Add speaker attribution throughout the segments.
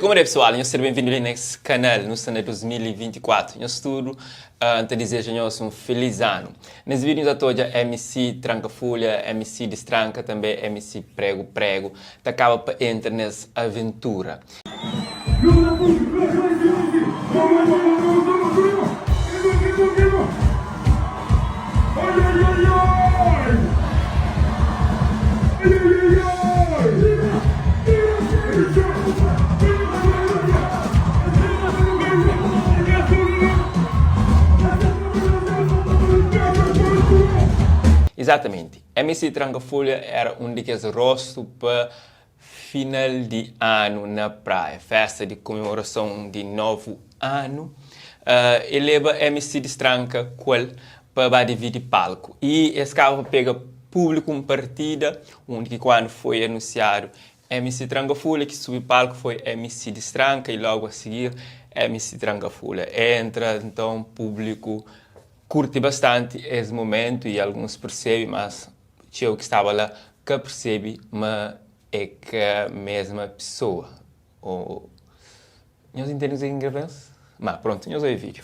Speaker 1: Como é pessoal, nhos ser bem-vindo ali nesse canal, nu sta na 2024. Nhos tudo uh, ta deseja nhos um feliz ano. Nesse vídeo nós ta MC Tranka Fulha, MC Distranka, também MC Prego Prego, ta acaba pa entra nessa aventura. Exatamente. MC Tranka Fulha era um di kes rostu pa final di anu na Praia, festa di komemorason di novu anu. Uh, e leba MC Distranka ku el pa ba dividi palku. E es kaba pa pega públiku un partida, undi ki kuandu foi anunciadu MC Tranka Fulha, ki subi palku foi MC Distranka e logo a seguir MC Tranka Fulha. Entra, então, públiku curte bastante esse momento e alguns percebem, mas txeu ki staba la ka percebe ma é ka mesma pessoa. Ou nhos entende o que é que pensa? Mas pronto, nhos ouvir vídeo.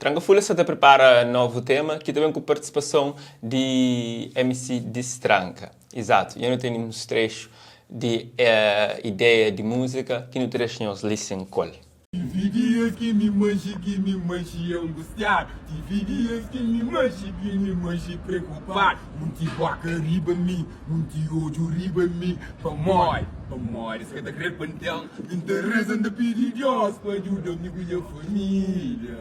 Speaker 1: Tranka Fulha sta ta prepara novu tema ki ta ben ku partisipason di MC Distranka. Exato, e nu tene uns trechu di eh, ideia di múzika ki nu ta dexa nhos listen ku el.
Speaker 2: Tive dias ki mi manxi, ki mi manxi angustiadu Tive dias ki mi manxi, ki mi manxi preokupadu Munti boka riba mi, munti odju riba mi Pamodi, pamodi es ka ta kre pa N ten Mi N ta reza, N ta pidi Dios pa djuda mi ku nha família.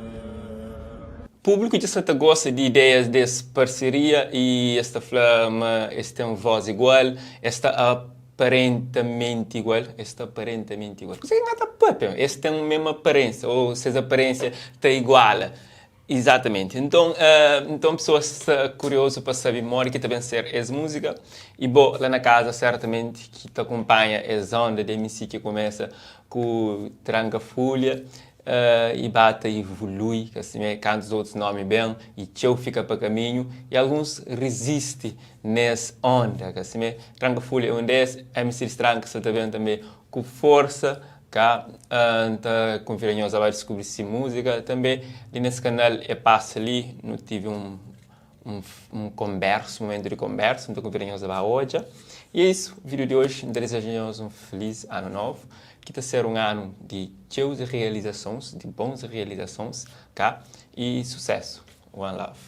Speaker 1: Públiku dja sta ta gosta di ideias des parseria y es ta fla ma es ten voz igual, es ta aparentamenti igual, es ta aparentamenti igual. Kuzê ki N ka ta papia? Es ten mesmu aparênsia ou ses aparênsia ta iguala. Exatamente. Nton, uh, nton pessoas sta kuriozu pa sabe modi ki ta ben ser es múzika y bo la na kaza sertamenti ki ta kunpanha es onda di MC ki kumesa ku Tranka Fulha uh, e ba ta evolui, ka simé, kantus otus nomi ben y txeu fika pa kaminhu y alguns rizisti nes onda, ka simé. Tranka Fulha é un des, MC Distranka sta ta ben tanbe ku forsa, ka? Uh, N ta konvida nhos a bai diskubri si múzika tanbe li nes kanal é pasa li, nu tive un un, un konbersu, momentu di konbersu, N ta konvida nhos a ba odja. E é isu, vídeo di oji, N ta deseja nhos un feliz anu novu, ki ta ser un anu di txeu realizasons, di bons realizasons, ka? E susesu. One love.